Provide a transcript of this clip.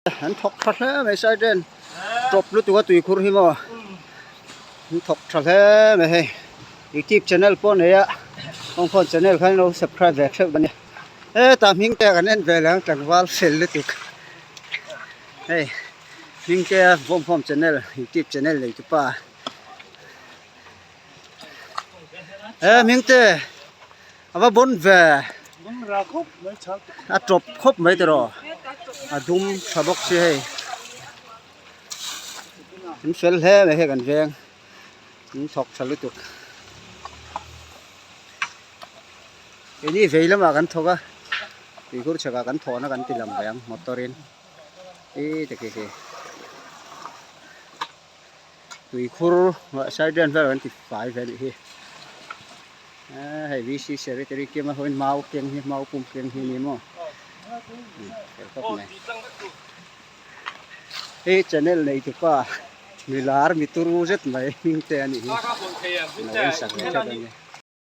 An thawk tha hle mai siren tawp lutuk a tuikhur hi maw an thawk tha hle mai hei youtube channel pawh nei a bawngkawn channel khan lo subscribe ve theuh a nia hetah hming te kan en ve leh ang tlangval fel lutuk hei hming te a bawngkawn channel youtube channel nei tu pa he hming te a va bawn ve a tawp khawp mai tiraw a dum tha bawk si hei an fel hle mai hei kan veng an thawk tha lutuk keini vei lamah kan thawk a tuikhur chhakah kan thawhna kan ti lang ve ang motor in ih te khi khi. Tuikhur side vel kan ti fai ve anih hi eee hei v c secretary kima hoin mau keng hi mau pum keng hi a ni maw fel khawp mai hei channel nei tu pa mi lar mi turu zet mai hming te anih hi a lo en sak ve tlat a nia.